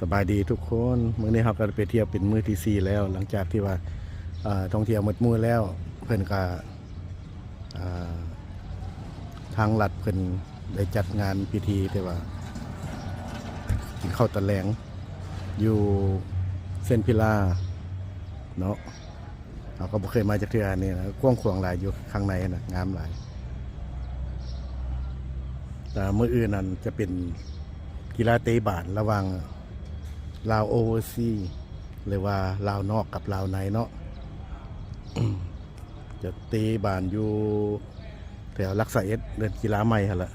ສະບາຍດີທຸກຄົນ, ມື້ນີ້ເຮົາກໍໄປທ່ຽວເປັນມື້ທີສີ່ແລ້ວ ຫຼັງຈາກທີ່ວ່າ ເອີ ທ່ອງທ່ຽວໝົດມື້ແລ້ວ ເພິ່ນກໍ ເອີ ທາງລັດເພິ່ນໄດ້ຈັດງານພິທີ ແຕ່ວ່າກິນເຂົ້າຕອນແລງຢູ່ເຊນວິລາເນາະ. ເຮົາກໍບໍ່ເຄີຍມາຈັກເທື່ອ. ອັນນີ້ນະ ກວ້າງຂວາງຫຼາຍ ຢູ່ຂ້າງໃນນະ ງາມຫຼາຍ. ແຕ່ມື້ອື່ນນັ້ນຈະເປັນກິລາເຕະບານລະຫວ່າງລາວໂອເວີຊີ ຫຼືວ່າລາວນອກກັບລາວໃນເນາະ. ຈະເຕະບານຢູ່ແຖວຫຼັກຊາວເອັດ ເດີ່ນກິລາໃໝ່ຫັ້ນລະ.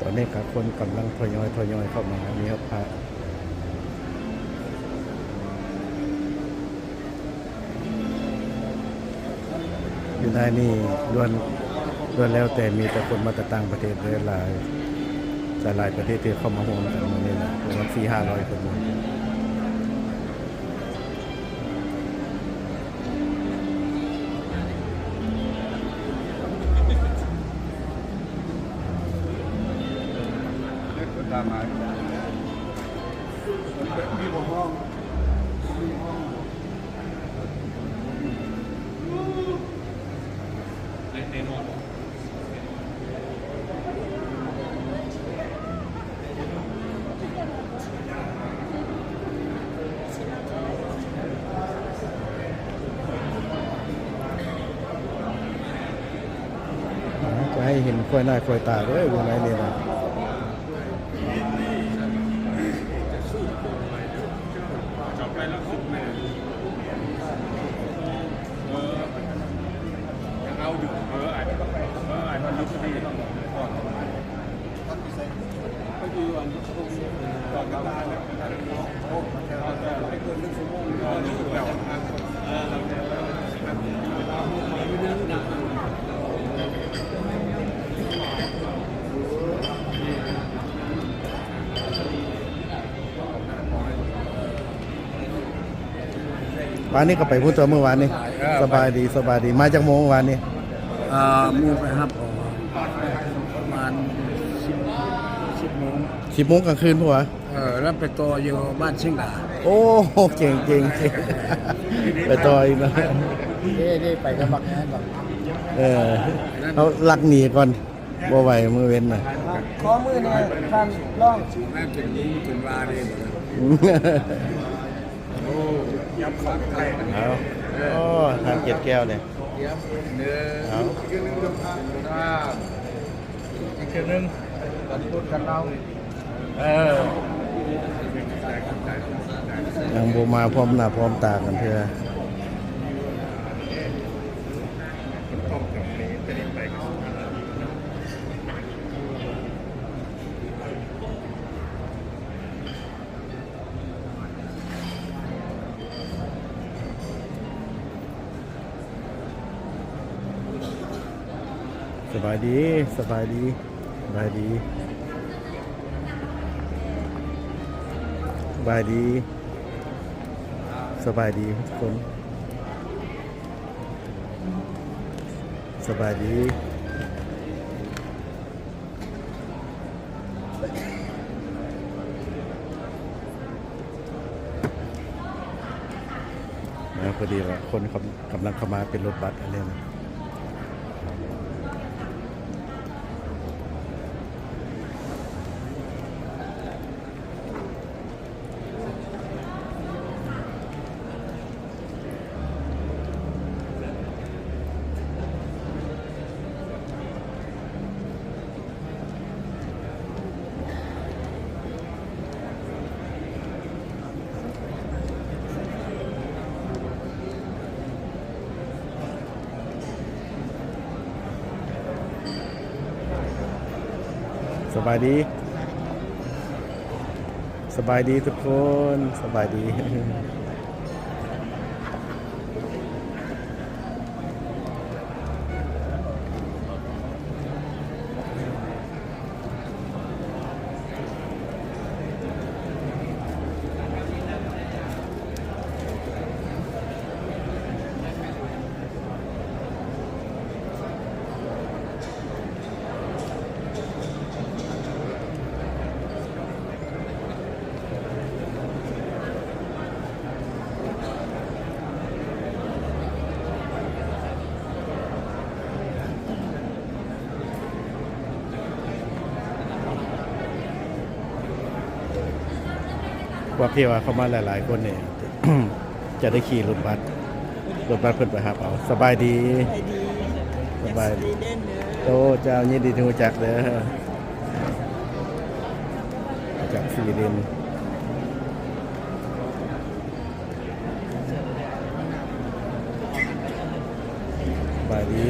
ຕອນນີ້ກໍຄົນກຳລັງທະຍອຍ ທະຍອຍເຂົ້າມາ ມີຮອດພະ ຢູ່ໃນນີ້ລ້ວນ ລ້ວນແລ້ວແຕ່ມີແຕ່ຄົນມາແຕ່ຕ່າງປະເທດເດີ ຫຼາຍ ຫຼາຍໆປະເທດທີ່ເຂົ້າມາຮ່ວມກັນມື້ນີ້ນະ ປະມານສີ່ຫ້າຮ້ອຍຄົນ. ຈະໃຫ້ເຫັນຂ້ອຍໜ້າຂ້ອຍຕາເດີ ຢູ່ໃນນີ້ນະ. ວານນີ້ກໍໄປພຸ້ນຕົວະ ມື້ວານນີ້. ເອີ ສະບາຍດີ ສະບາຍດີ. ມາຈັກໂມງວານນີ້? ເອີ ໝູ່ໄປຮັບອອກປະມານສິບ ສິບໂມງ ສິບໂມງກາງຄືນພຸ້ນຫວາ? ເອີ ແລ້ວໄປຕໍ່ຢູ່ບ້ານຊຽງດາ. ໂອ້ ເກັ່ງ ເກັ່ງ ເກັ່ງ. ໄປຕໍ່ອີກເນາະ. ເດ້ ເດ້ ໄປກັບບັກແຮງດອກ. ເອີ ເຮົາລັກໜີກ່ອນ. ບໍ່ໄຫວມື້ເວັນນະ. ຂໍມືແດ່ທ່ານລອງ. ແມ່ນເປັນນີ້ເປັນວ່າເດ້. ໂອ້ ຍັບຂອງໄທ. ເອົາ ໂອ້ ທາງເຈັດແກ້ວນີ້. ເອົາ ອີກເທື່ອໜຶ່ງ ກັນພຸດກັນລາວ. ເອີ ຍັງບໍ່ມາພ້ອມໜ້າພ້ອມຕາກັນເທື່ອ. ສະບາຍດີ ສະບາຍດີ ສະບາຍດີ ສະບາຍດີທຸກຄົນ. ສະບາຍດີ. ມາພໍດີລະ ຄົນກຳລັງເຂົ້າມາເປັນລົດບັດອັນນີ້ນະ. ສະບາຍດີ ສະບາຍດີທຸກຄົນ ສະບາຍດີ. ພວກທີ່ວ່າເຂົ້າມາຫຼາຍໆຄົນນີ້ ຈະໄດ້ຂີ່ລົດບັສ ລົດບັສເພິ່ນໄປຮັບເອົາ. ສະບາຍດີ ສະບາຍດີ ສະບາຍ ສະບາຍດີເດີ. ໂອ້ ເຈົ້າ ຍິນດີທີ່ຮູ້ຈັກເດີ ມາຈາກສະວີເດັນ. ສະບາຍດີ.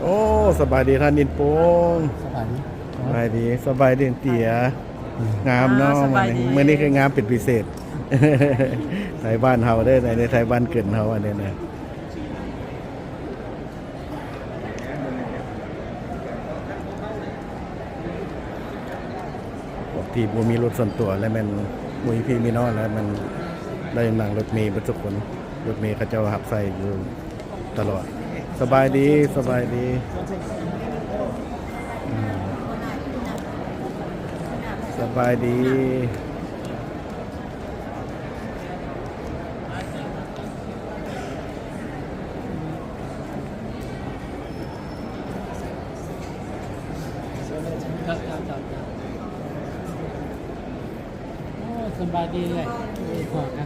ໂອ້ ສະບາຍດີທ່ານອິນໂປງ. ສະບາຍດີ ສະບາຍດີ ສະບາຍດີເຕີຍ. ອືມ ງາມເນາະ ອ່າ ມື້ນີ້ ສະບາຍດີ ມື້ນີ້ຄືງາມເປັນພິເສດ. ໄທບ້ານເຮົາເດີ ໃນ ໃນໄທບ້ານເກີນເຮົາອັນນີ້ນະ. ພວກທີ່ບໍ່ມີລົດສ່ວນຕົວ ແລະ ແມ່ນບໍ່ມີພີ່ມີນ້ອງ ແລະ ແມ່ນໄດ້ນັ່ງລົດເມເບິດທຸກຄົນ. ລົດເມເຂົາເຈົ້າຮັບໃຊ້ຢູ່ຕະຫຼອດ. ສະບາຍດີ ສະບາຍດີ. ອືມ ສະບາຍດີ. ໂອ້ ສະບາຍດີເລີຍ ພໍ້ກັນ.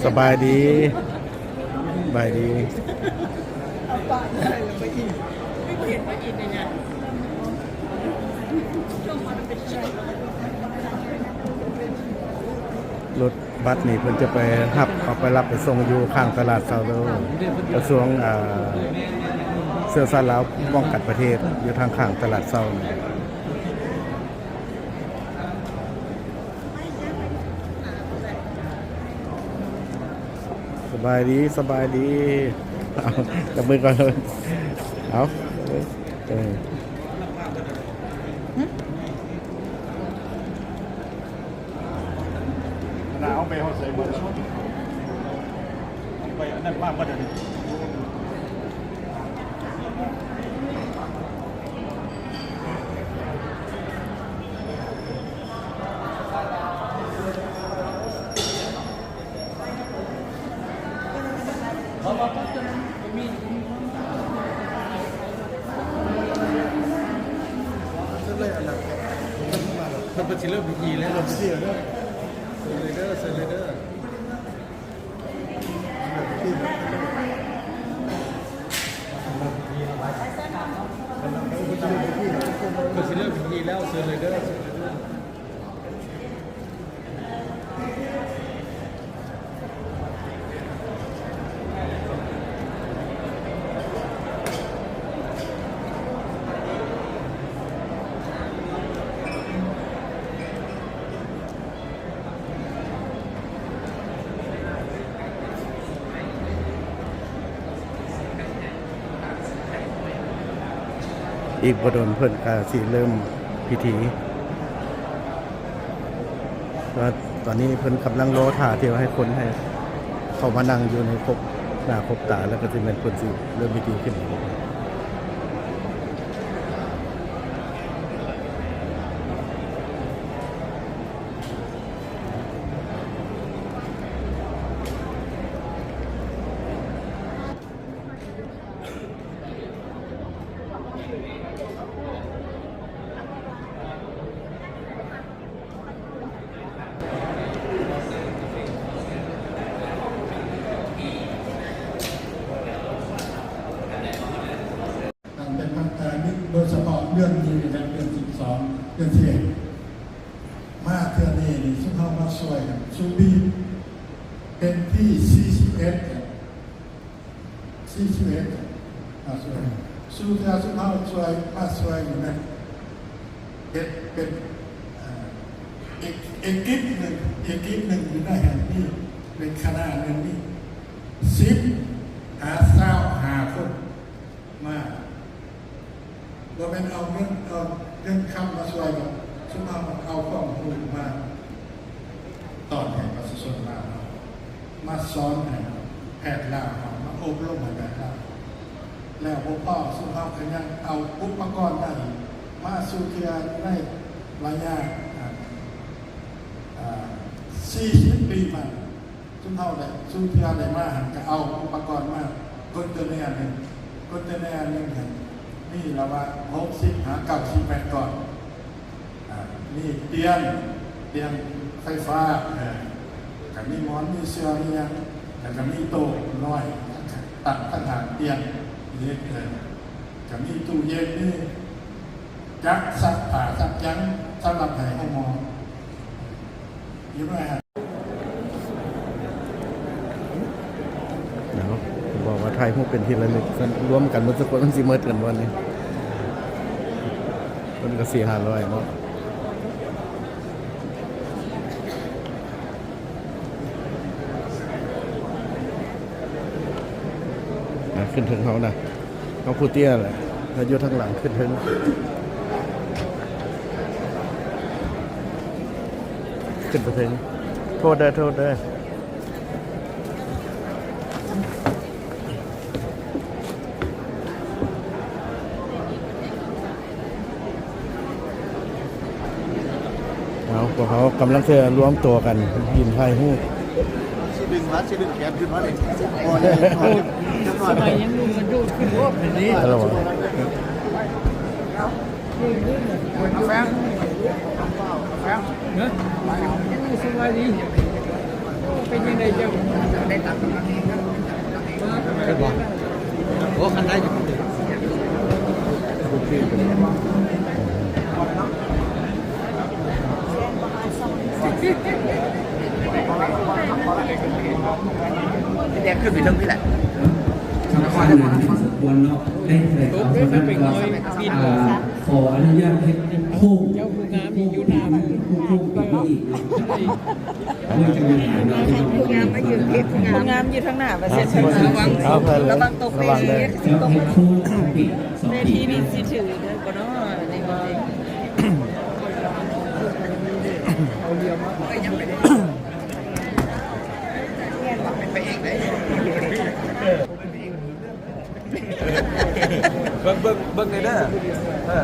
ສະບາຍດີ ສະບາຍດີ. ລົດບັສນີ້ເພິ່ນຈະໄປຮັບ ເອົາໄປຮັບໄປສົ່ງຢູ່ຂ້າງຕະຫຼາດເຊົ້າເດີ ກະຊວງ ອ່າ ເຊື້ອຊາດລາວປ້ອງກັນປະເທດ ຢູ່ທາງຂ້າງຕະຫຼາດເຊົ້າ. ສະບາຍດີ ສະບາຍດີ. ເອົາ ຈັບມືກ່ອນ. ເອົາ ເອີ ອັນນັ້ນເອົາໄປຮອດໃສໝົດ ໄປອັນນັ້ນມາໝົດ. ເພິ່ນ ເພິ່ນຊິເລີ່ມພິທີແລ້ວ ເລີ່ມພິທີແລ້ວເດີ ເຊີນເລີຍເດີ ເຊີນເລີຍເດີ. ເພິ່ນຊິເລີ່ມພິທີແລ້ວ ເຊີນເລີຍເດີ ເຊີນເລີຍເດີ. ອີກບໍ່ດົນເພິ່ນກະຊິເລີ່ມພິທີ. ແຕ່ວ່າຕອນນີ້ເພິ່ນກຳລັງລໍຖ້າທີ່ວ່າໃຫ້ຄົນໃຫ້ເຂົ້າມານັ່ງຢູ່ໃນຄົບໜ້າຄົບຕາ ແລ້ວກະຊິແມ່ນເພິ່ນຊິເລີ່ມພິທີຂຶ້ນ. ຕັ້ງແຕ່ ເອີ ໂດຍສະເພາະເດືອນນີ້ແມ່ນເດືອນສິບສອງ ເດືອນສິບເອັດ ມາເທື່ອນີ້ນີ້ ຊຸມເຮົາມາຊ່ວຍກັນ ຊຸມນີ້ເປັນທີສີ່ສິບເອັດ ສີ່ສິບເອັດ ມາຊ່ວຍ ຊຸມເທື່ອຊຸມເຮົາຊ່ວຍ ມາຊ່ວຍຢູ່ນັ້ນ ເຮັດເປັນ ເອີ ອີກ ອີກກິບໜຶ່ງ ອີກກິບໜຶ່ງຢູ່ໃນແຫ່ງນີ້ ເປັນຄະນະເງິນນີ້ ສິບຫາຊາວຫ້າຄົນ ມາ ບໍ່ແມ່ນເອົາເງິນ ເອົາ ເງິນຄຳມາຊ່ວຍ ຊຸມເຮົາເອົາຄວາມຮູ້ມາ ສອນໃຫ້ປະຊາຊົນລາວເຮົາ ມາສອນໃຫ້ແພດລາວເຮົາ ມາອົບຮົມໃຫ້ແພດລາວ ແລ້ວບໍ່ພໍ ຊຸມເຮົາກໍຍັງເອົາອຸປະກອນໃໝ່ມາສູ່ເທື່ອໃນໄລຍະ ອ່າ ອ່າ ສີ່ສິບປີມາ ຊຸມເຮົາໄດ້ ຊຸມເທື່ອໄດ້ມາຫັ້ນ ກໍເອົາອຸປະກອນມາ ຄອນເຕີເນອໜຶ່ງ ຄອນເຕີເນອໜຶ່ງຫັ້ນ ມີລະຫວ່າງຫົກສິບຫາເກົ້າສິບແມັດກ້ອນ. ອ່າ ມີຕຽງ ຕຽງໄຟຟ້າ ເອີ ກະມີໝອນ ມີເສື່ອ ມີຫຍັງ ແລ້ວກະມີໂຕະນ້ອຍ ຕັ້ງຕ່າງຫາກຕຽງເຫຼັກ ເອີ ກະມີຕູ້ເຢັນ ມີຈັກຊັກຜ້າຊັກຫຍັງ ສຳລັບໃຫ້ໂຮງໝໍ ຢູ່ໃນຫັ້ນ. ເນາະ ບອກວ່າຖ່າຍຮູບເປັນທີ່ລະລຶກ ລວມກັນໝົດທຸກຄົນ ມັນຊິໝົດກັນບໍ່ນີ້? ເພິ່ນກໍສີ່ຫ້າຮ້ອຍເນາະ. ນະ ຂຶ້ນເທິງເຮົານະ ເຮົາຜູ້ເຕ້ຍແຫຼະ ແລ້ວຢູ່ທາງຫຼັງຂຶ້ນເທິງ ຂຶ້ນໄປເທິງ. ໂທດເດີ ໂທດເດີ. ເອົາ ພວກເຮົາກຳລັງຈະລວມຕົວກັນຢືນຖ່າຍຮູບ. ຊິດຶງມາ ຊິດຶງແຂນຂຶ້ນມານີ້ ພໍແລ້ວ ຈັກໜ້ອຍ ສະບາຍຍັງໜຸ່ມ ກະໂດດຂຶ້ນໂລດນີ້. ແຟງ ແຟງ ເນາະ ສະບາຍດີ. ເປັນຈັ່ງໃດເຈົ້າ? ໄດ້ຕາມກຳລັງເອງ ເປັນບໍ່? ໂອ້ ຄັນໄດ້ຢູ່. ແດງຂຶ້ນໄປເທິງພີ້ແຫຼະ. ສຳຄັນນະ ພໍສົມຄວນເນາະ ໄດ້ແຖລງຂ່າວສຳຄັນວ່າ ຂໍອະນຸຍາດເຮັດໂຄ້ງ ເຈົ້າຜູ້ງາມນີ້ຢູ່ໜ້າ ໂຄ້ງປີນີ້ອີກເນາະ. ຄົນງາມຢູ່ທາງໜ້າ ວ່າຊັ້ນ ລະວັງ ລະວັງຕົກເວທີ ລະວັງເດີ ເວທີນີ້ຊິຖືກເດີບໍ່ເນາະ ນີ້ບໍ່ ເປັນພະເອກເດ້. ເບິ່ງ ເບິ່ງ ເບິ່ງແດ່ເດີ ເອີ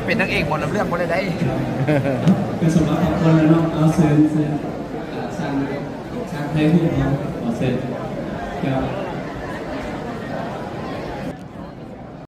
ເປັນນາງເອກໝໍລຳເລື່ອງບໍ່ໄດ້ໃດ. ກໍສຳລັບທຸກຄົນແລ້ວເນາະ ເອົາ ເຊີນ ເຊີນ ອ່າ ຊ່າງ ຊ່າງຖ່າຍຮູບເຮົາ ຂໍເຊີນ ເຈົ້າ.